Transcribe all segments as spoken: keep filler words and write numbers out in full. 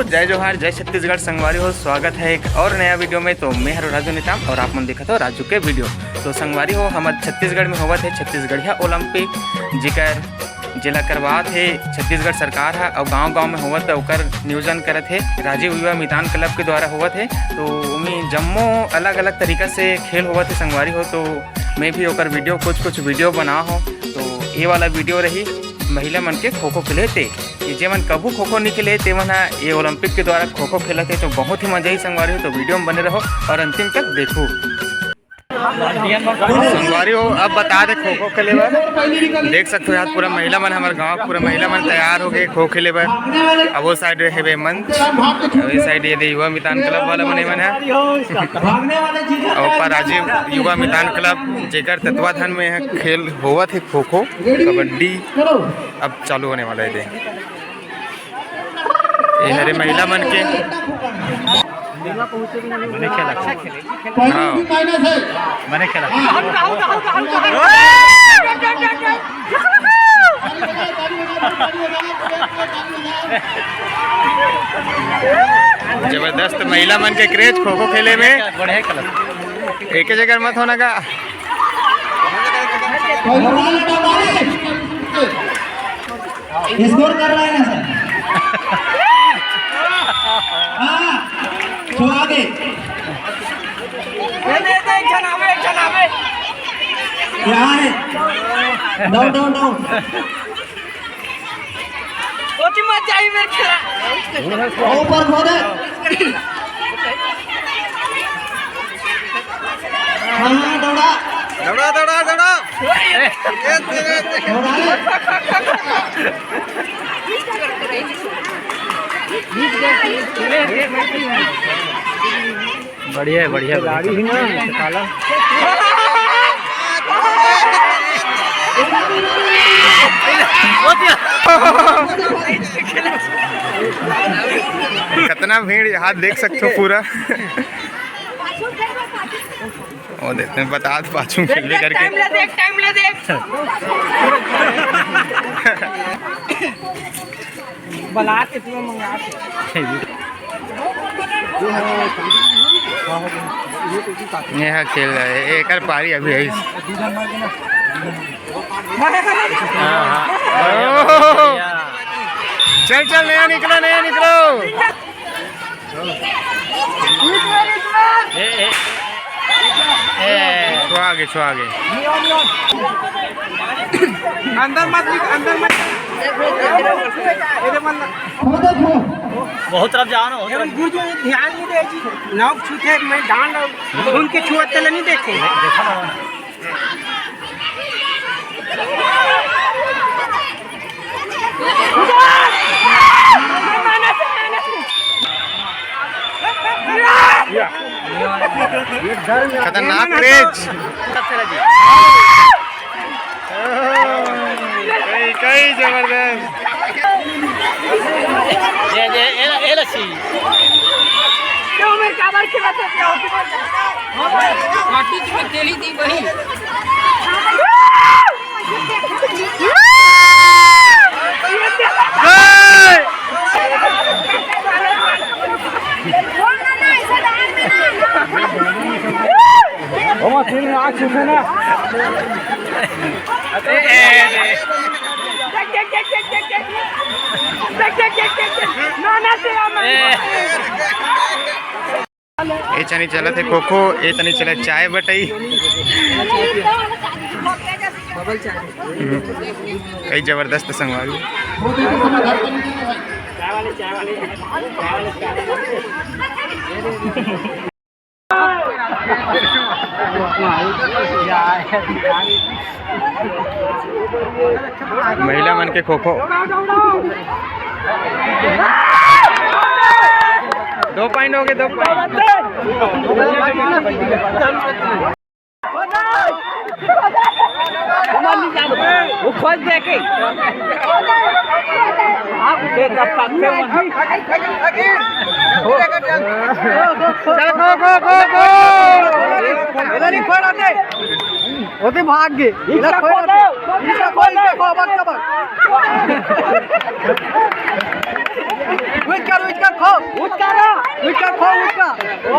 जय जोहार, जय छत्तीसगढ़ संगवारी हो, स्वागत है एक और नया वीडियो में। तो मैं हरो राजू नेताम और आप मन देखत हो राजू के वीडियो। तो संगवारी हो, हमर छत्तीसगढ़ में होवत है छत्तीसगढ़िया ओलंपिक, जेकर जेला करवात हे छत्तीसगढ़ सरकार ह, अउ गांव-गांव में होवत हे, ओकर नियोजन करत हे राजीव युवा मितान क्लब के द्वारा होवत हे। तो ओमे जम्मो अलग-अलग तरीका से खेल होवत हे संगवारी हो, तो मैं भी ओकर वीडियो, कुछ-कुछ वीडियो बना हो। तो ये वाला वीडियो रही महिला मन के खो-खो खेले ते, कि जे मन कभू खो-खो नहीं खेले, ते मन ह ये ओलंपिक के द्वारा खो-खो खेलत हे, तो बहुत ही मजा ही संगवारी हो। तो वीडियो में बने रहो और अंतिम तक देखो। संगवारी हो, अब बता दे खो-खो खेले बर। देख सकते हो, यहाँ पूरा महिला मन, हमारे गांव के पूरा महिला मन तैयार हो गए खो खेले बर। अब वो साइड हेबे मंच, अब ये साइड ये दे युवा मितान क्लब वाला बने मन है। और ऊपर राजीव युवा मितान क्लब, जेकर तत्वाधान में यहाँ खेल होवत है खो-खो, कबड्डी। अब चालू होने वाला है दे। ये हरे महिला मन के। बने खेला। हाँ। बने खेला। जबरदस्त महिला मन के क्रेज खो-खो खेले में। बढ़िया खेला। एक जगह मत होना का। स्कोर कर रहा है ना सर? हाँ, तो आगे। क्या है? Down, down, down. ऊपर खोदे। हाँ, दौड़ा। दौड़ा, दौड़ा, दौड़ा। दौड़ा। बढ़िया है, बढ़िया, बढ़िया। गाड़ी ही ना, काला। कितना भीड़, यहाँ देख सकते हो पूरा। वो देखते हैं, बता दो, पाछू में खेलबे करके। टाइम ले देख, टाइम ले देख। बला के तू मंगा के। ये है खेल रहा है, एकर पारी अभी है। हाँ, हाँ। ओह! चल, चल, नया निकलो, नया निकलो। ए, ए। ए। छुआ गे, छुआ गे। अंदर मत निक-, अंदर मत। बहुत तरफ जाओ ना, बहुत तरफ। गुरुजी ध्यान नहीं दे जी। नौक छूते मैं डांड उनके छुअत ले नहीं देखे। देखा ना। खतरनाक क्रेज। कई, कई जबरदस्त। ये, ये, ये, ये लस्सी। क्यों मैं काबर खिलाते हो? पार्टी की तेली थी वही। ए चनी चलत हे खो-खो, ए तनी चलत चाय बटई। कई जबरदस्त संगवारी। महिला मन के खो-खो। दो पॉइंट हो गए, दो पॉइंट। वो खोज दे के। चल, खो, खो, खो, खो। इधर ही खोल आते। वो तो भाग गए। इधर खोल आते। इसका खो, इसका खो, बस का बस। उचका, उचका, खो। उचका रा। उचका, खो, उचका।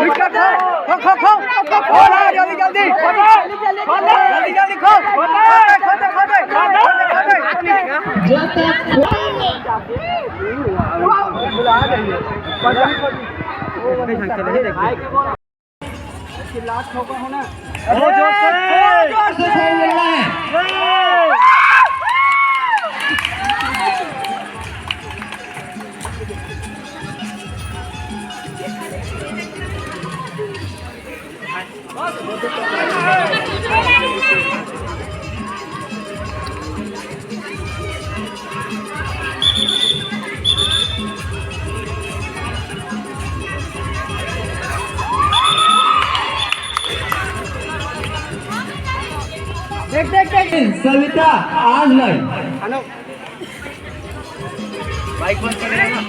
उचका, खो। खो, खो, खो। खो, खो, खो, जल्दी, जल्दी। जल्दी, जल्दी, खो। खो दे, खो दे, खो दे। खो दे, खो दे। देख, देख, देख। सविता, आज नहीं। बाइक बंद कर देना।